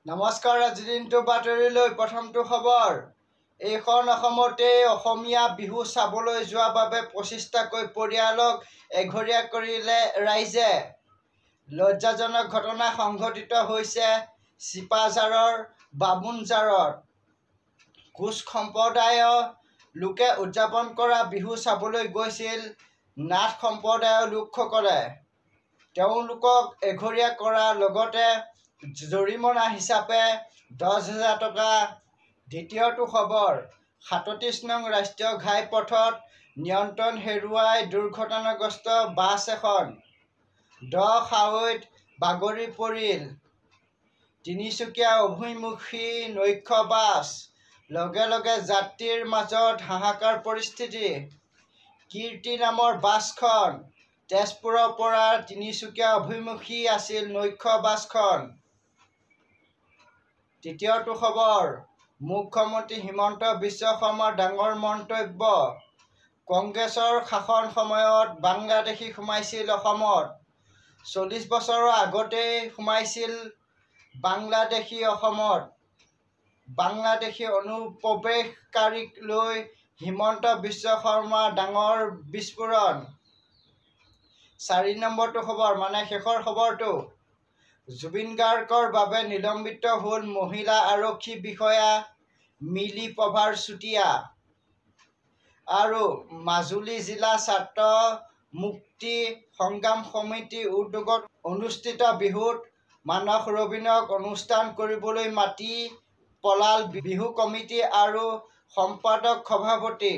নমস্কাৰ, আজিৰ দিনটো বাতৰিলৈ প্ৰথমটো খবৰ। এইখন অসমতেই অসমীয়া বিহু চাবলৈ যোৱাৰ বাবে 25টাকৈ পৰিয়ালক এঘৰীয়া কৰিলে ৰাইজে। লজ্জাজনক ঘটনা সংঘটিত হৈছে ছিপাঝাৰৰ বামুণঝাৰত। কোচ সম্প্ৰদায়ৰ লোকে উদযাপন কৰা বিহু চাবলৈ গৈছিল নাথ সম্প্ৰদায়ৰ লোকসকলে। তেওঁলোকক এঘৰীয়া কৰাৰ লগতে জৰিমনা হিচাপে 10,000 টকা। দ্বিতীয়টো খবৰ, 37 নং ৰাষ্ট্ৰীয় ঘাইপথত নিয়ন্ত্ৰণ হেৰুৱাই দুৰ্ঘটনাগ্ৰস্ত বাছ এখন দ খাৱৈত বাগৰি পৰিল। তিনিচুকীয়া অভিমুখী নৈশ বাছ। লগে লগে যাত্ৰীৰ মাজত হাহাকাৰ পৰিস্থিতি। কীৰ্তি নামৰ বাছখন তেজপুৰৰ পৰা তিনিচুকীয়া অভিমুখী আছিল নৈশ বাছখন। তৃতীয়টো খবৰ, মুখ্যমন্ত্ৰী হিমন্ত বিশ্ব শৰ্মাৰ ডাঙৰ মন্তব্য। কংগ্ৰেছৰ শাসন সময়ত বাংলাদেশী সোমাইছিল অসমত। 40 বছৰৰ আগতেই সোমাইছিল বাংলাদেশী অসমত। বাংলাদেশী অনুপ্ৰৱেশকাৰীক লৈ হিমন্ত বিশ্ব শৰ্মাৰ ডাঙৰ বিস্ফোৰণ। 4 নম্বৰটো খবৰ, মানে শেষৰ খবৰটো, জুবিন গাৰ্গৰ বাবে নিলম্বিত হ'ল মহিলা আৰক্ষী বিষয়া মিলি প্ৰভাৰ চুতীয়া। আৰু মাজুলী জিলা ছাত্ৰ মুক্তি সংগ্ৰাম সমিতিৰ উদ্যোগত অনুষ্ঠিত বিহুত মানস ৰবীনক অনুষ্ঠান কৰিবলৈ মাতি পলাল বিহু কমিটি আৰু সম্পাদক সভাপতি।